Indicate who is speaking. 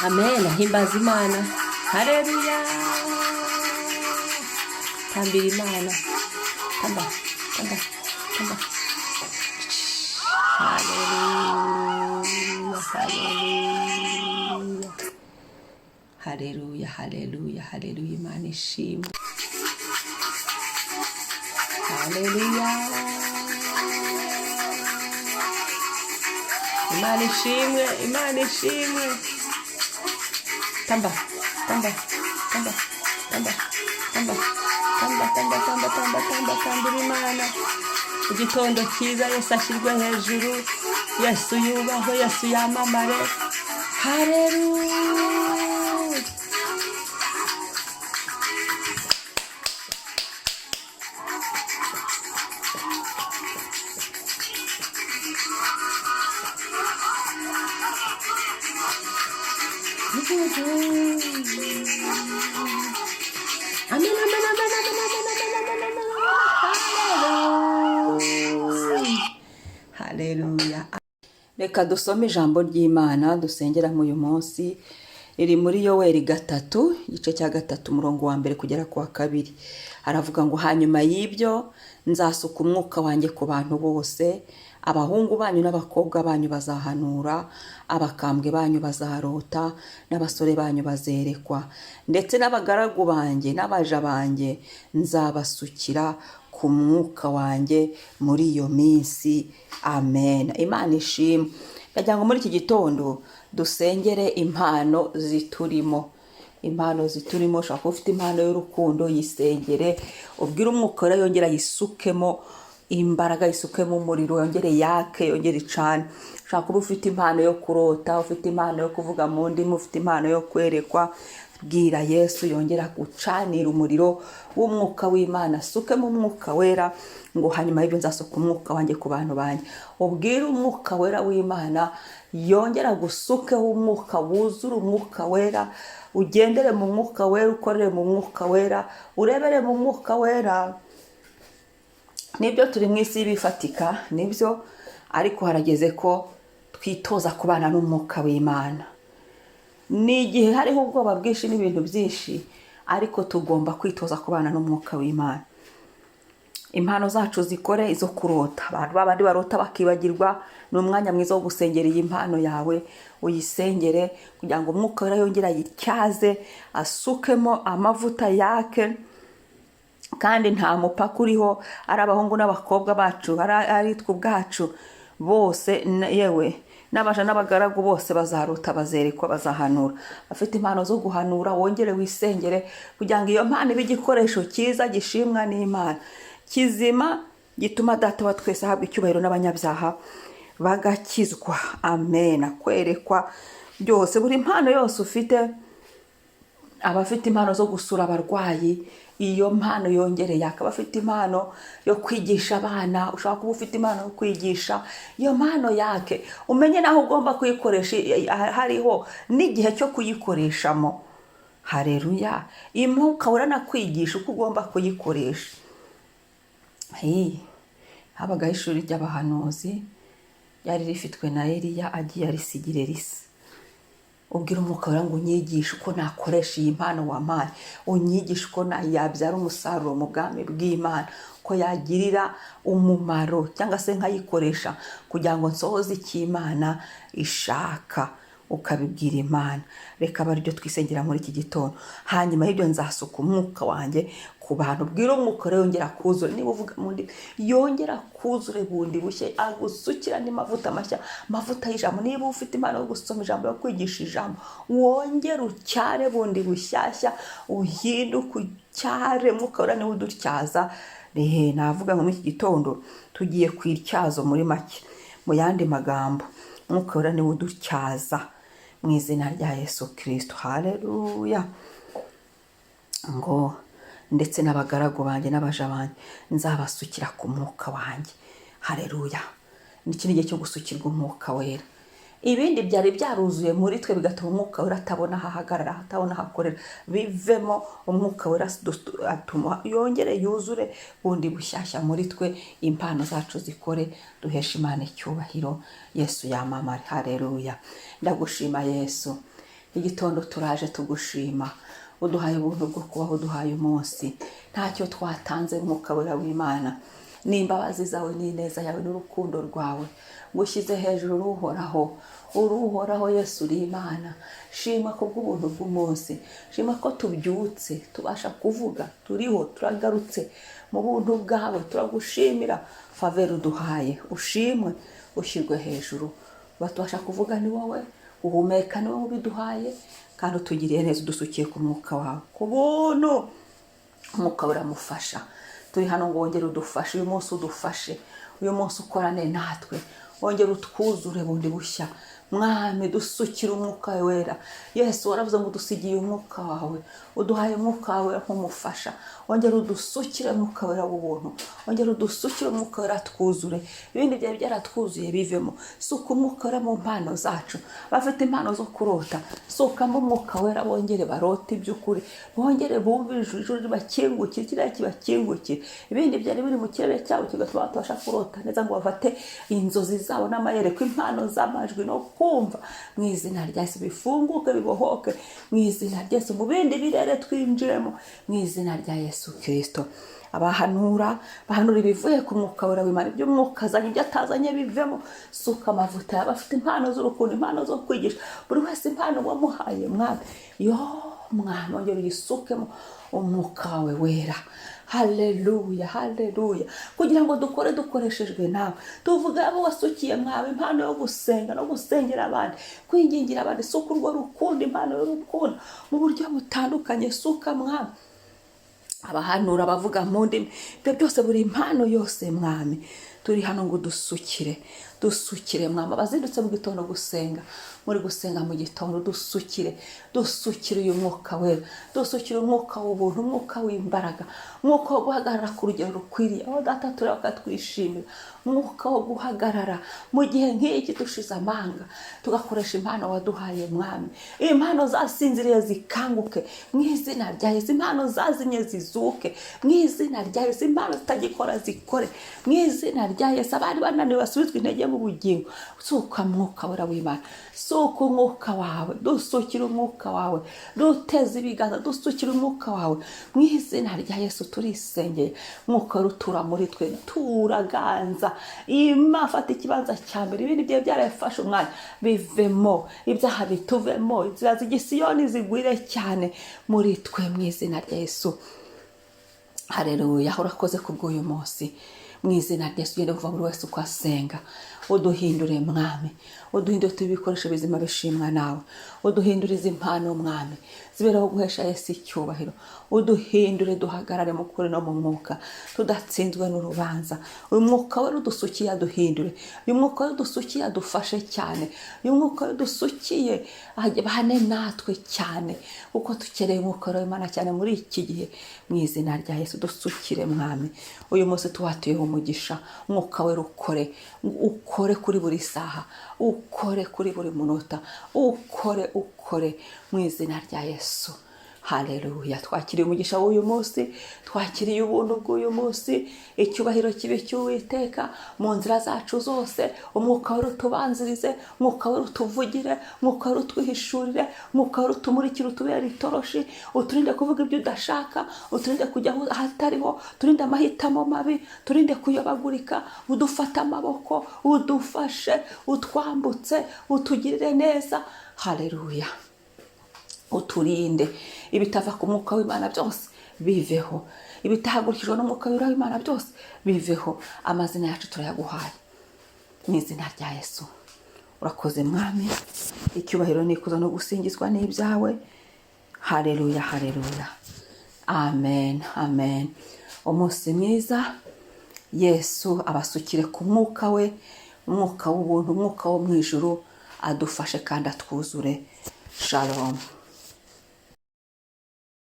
Speaker 1: Amen. Himbaza Imana. Hareruya. Tambira Imana. Tamba, tamba, tamba. Haleluya, haleluya. Haleluya, haleluya, haleluya. Imana ishimwe. Haleluya. Imana ishimwe, Imana ishimwe. Tamba, tamba, tamba, tamba, tamba, tamba, tamba, tamba, tamba, tamba, tambira Imana. Igitondo cyiza, Yesu ashyirwe hejuru, Yesu yubahwe, Yesu yamamare. Haleluya. Amen, amen, amen, amen, amen, amen, amen, amen, amen. Haleluya.
Speaker 2: Reka dusome ijambo ry'Imana dusengeramo uyu munsi. Riri muri Yoweri 3, igice cya 3, umurongo wa 1 kugera ku wa 2. Aravuga ngo: "Hanyuma y'ibyo nzasuka umwuka wanjye ku bantu bose, abahungu banyu n'abakobwa banyu bazahanura, abakambwe banyu bazarota, n'abasore banyu bazerekwa, ndetse n'abagaragu banjye n'abaja banjye nzabasukira ku mwuka wanjye muri iyo minsi." Amen. Imana ishimwe. Ndagira ngo muri iki gitondo dusengere impano ziturimo. Impano ziturimo, ushobora kuba ufite impano y'urukundo, yisengere, ubwire umwuka wera yongera yisukemo imbaraga, yisukemo umuriro, yongere yake, yongere icane. Ushobora kuba ufite impano yo kurota, ufite impano yo kuvuga mu ndimi, ufite impano yo kwerekwa. Bwira Yesu yongera gucanira umuriro w'umwuka w'Imana, asukemo umwuka wera, ngo: "Hanyuma y'ibyo nzasuka umwuka wanjye ku bantu banjye." Ubwire umwuka wera w'Imana yongera gusukeho umwuka, wuzure umwuka wera, ugendere mu mwuka wera, ukorere mu mwuka wera, urebere mu mwuka wera. Nibyo, turi mu isi y'ibifatika, nibyo, ariko harageze ko twitoza kubana n'umwuka w'Imana. Ni igihe hariho ubwoba bwinshi n'ibintu byinshi, ariko tugomba kwitoza kubana n'umwuka w'Imana. Impano zacu zikore, izo kurota, abantu babandi barota bakibagirwa, ni umwanya mwiza wo gusengera iyi mpano yawe, uyisengere kugira ngo umwuka wera yongere ayityaze, asukemo amavuta yake. Kandi nta mupaka uriho, ari abahungu n'abakobwa bacu, ari twe ubwacu bose, yewe n'abaja n'abagaragu bose bazarota, bazerekwa, bazahanura. Bafite impano zo guhanura, wongere wisengere kugira ngo iyo mpano ibe igikoresho cyiza gishimwa n'Imana, kizima, gituma Data wa twese ahabwa icyubahiro n'abanyabyaha bagakizwa. Amen. Kwerekwa byose, buri mpano yose ufite, abafite impano zo gusura abarwayi, iyo mpano yongereye akaba afite impano yo kwigisha abana, ushobora kuba ufite impano yo kwigisha, iyo mpano yake, umenye n'aho ugomba kuyikoresha, hariho n'igihe cyo kuyikoreshamo. Hareruya. Umwuka uranakwigisha uko ugomba kuyikoresha. Habagaho ishuri ry'abahanuzi ryari rifitwe na Eliya, agiye arisigira Elisa. Ubwira umwuka wera ngo: "Unyigishe uko nakoresha iyi mpano wampaye, unyigishe uko yabyara umusaruro mu bwami bw'Imana, ko yagirira umumaro, cyangwa se nkayikoresha kugira ngo nsohoze icyo Imana ishaka." Ukabibwira Imana. Reka abe aribyo twisengera muri iki gitondo. "Hanyuma y'ibyo nzasuka umwuka wanjye ku bantu." Bwira umwuka rero yongera kuzura. Niba uvuga mu ndimi, yongera kuzure bundi bushya, agusukira andi mavuta mashya, amavuta y'ijambo. Niba ufite impano yo gusoma ijambo, yo kwigisha ijambo, wongere ucyare bundi bushyashya, uhinduke ucyare. Mwuka wera niwe udutyaza. Rehe navuga ngo muri iki gitondo tugiye ku ityazo muri make. Mu yandi magambo, mwuka wera niwe udutyaza, mu izina rya Yesu Kirisito. Haleluya. Ngo: "Ndetse n'abagaragu banjye n'abaja banjye nzabasukira ku mwuka wanjye." Haleluya. Iki ni igihe cyo gusukirwa umwuka wera. Ibindi byari byaruzuye muri twe bigatuma umwuka wera atabona aho ahagarara, atabona aho akorera, bivemo. Umwuka wera atuma yongere yuzure bundi bushyashya muri twe, impano zacu zikore, duheshe Imana icyubahiro, Yesu yamamare. Haleluya. Ndagushima Yesu. Igitondo turaje tugushima, uduhaye ubuntu bwo kubaho, uduhaye umunsi. Ntacyo twatanze, Mwuka Wera w'Imana, n'imbabazi zawe n'ineza yawe n'urukundo rwawe. Ngushyize hejuru, uruhoraho, uruhoraho. Yesu, uri Imana. Shima kubw'ubuntu bw'umunsi, shima ko tubyutse, tubasha kuvuga, turiho, turagarutse mu buntu bwawe. Turagushimira faveur uduhaye. Ushimwe, ushyirwe hejuru. Batubasha kuvuga ni wowe, uhumeka ni wowe ubiduhaye, kandi utugiriye neza, udusukiye ku mwuka wawe ku buntu. Umwuka uramufasha. Turi hano ngo wongere udufashe uyu munsi, udufashe uyu munsi, ukorane natwe, wongere utwuzure bundi bushya. Mwami, dusukire Umwuka Wera. Yesu, waravuze ngo udusigiye Umwuka wawe, uduhaye Umwuka wawe nk'umufasha. Wongere udusukire Umwuka Wera w'ubuntu, wongere udusukire Umwuka Wera, twuzure. Ibindi byari byaratwuzuye bivemo. Suka Umwuka Wera mu mpano zacu. Bafite impano zo kurota, sukamo Umwuka Wera, bongere barote iby'ukuri, bongere bumve ijuru, ijuru ribakingukire, ikirere kibakingukire. Ibindi byari biri mu kirere cyabo kigatuma batabasha kurota neza ngo bafate inzozi zabo n'amayerekwa, impano z'amajwi no kumva, mu izina rya Yesu bifunguke, bibohoke mu izina rya Yesu. Mu bindi birere twinjiremo mu izina rya Yesu Kirisito. Abahanura, bahanura ibivuye ku Mwuka Wera w'Imana, ibyo Umwuka azanye, ibyo atazanye bivemo. Suka amavuta yaba afite impano z'urukundo, impano zo kwigisha, buri wese impano wamuhaye. Mwami, yo Mwami, wongera uyisukemo Umwuka wawe Wera. Haleluya, haleluya! Kugira ngo dukore dukoreshejwe nawe, tuvuge abo wasukiye. Mwawe impano yo gusenga no gusengera abandi, kwingingira abandi, suka urwo rukundo, impano y'urukundo mu buryo butandukanye. Suka, Mwami, abahanura, abavuga mu ndimi, ibyo byose, buri impano yose. Mwami, turi hano ngo dusukire, dusukire, Mwami. Abazindutse mu gitondo gusenga, muri gusenga mu gitondo, dusukire, dusukire uyu Mwuka Wera, dusukire umwuka w'ubuntu, umwuka w'imbaraga, umwuka wo guhagarara ku rugero rukwiriye, aho Data tureba bakatwishimira, umwuka wo guhagarara mu gihe nk'iki dushize amanga, tugakoresha impano waduhaye. Mwami, impano zasinziriye zikanguke mu izina rya Yesu, impano zazimye zizuke mu izina rya Yesu, impano zitagikora zikore mu izina rya Yesu, abari bananiwe basubizwe intege mu bugingo. Suka Mwuka Wera w'Imana, suka Umwuka wawe, dusukire Umwuka wawe, duteze ibiganza, dusukire Umwuka wawe mu izina rya Yesu. Turisengeye, Mwuka Wera, utura muri twe, turaganza ima, fata ikibanza cya mbere. Ibindi byari byarafashe umwanya bivemo, ibyaha bituvemo, inzira z'igisiyoni zigwire cyane muri twe mu izina rya Yesu. Hareruya! Urakoze kubw'uyu munsi. Mu izina rya Yesu, ugende kuva buri wese uko asenga. Uduhindure, Mwami, uduhindure tube ibikoresho bizima bishimwa nawe. Uduhindure izi mpano, Mwami, zibereho guhesha Yesu icyubahiro. Uduhindure duhagarare mu kuri no mu mwuka, tudatsinzwe n'urubanza. Uyu Mwuka Wera udusukiye aduhindure, uyu Mwuka Wera udusukiye adufashe cyane, uyu Mwuka Wera udusukiye abane natwe cyane, kuko dukeneye Umwuka Wera w'Imana cyane muri iki gihe. Mu izina rya Yesu, dusukire, Mwami. Uyu munsi tuwatuyeho umugisha. Umwuka Wera ukore, ukore kuri buri saha, ukore kuri buri munota, ukore, ukore mu izina rya Yesu. Haleluya! Twakiriye umugisha w'uyu munsi, twakiriye ubuntu bw'uyu munsi. Icyubahiro kibe cy'Uwiteka mu nzira zacu zose. Umwuka Wera utubanzirize, Umwuka Wera utuvugire, Umwuka Wera utwihishurire, Umwuka Wera utumurikire, utubere itoroshi, uturinde kuvuga ibyo udashaka, uturinde kujya ahatariho, turinde amahitamo mabi, turinde kuyobagurika. Udufate amaboko, udufashe, utwambutse, utugirire neza. Haleluya! Uturinde ibitava ku Mwuka w'Imana byose biveho, ibitahagurukijwe n'Umwuka Wera w'Imana byose biveho. Amazina yacu turayaguhaye mu izina rya Yesu. Urakoze, Mwami. Icyubahiro n'ikuzo no gusingizwa n'ibyawe. Haleluya, haleluya! Amen, amen. Umunsi mwiza. Yesu abasukire ku mwuka we, umwuka w'ubuntu, umwuka wo mu ijuru, adufashe kandi atwuzure. Shalom.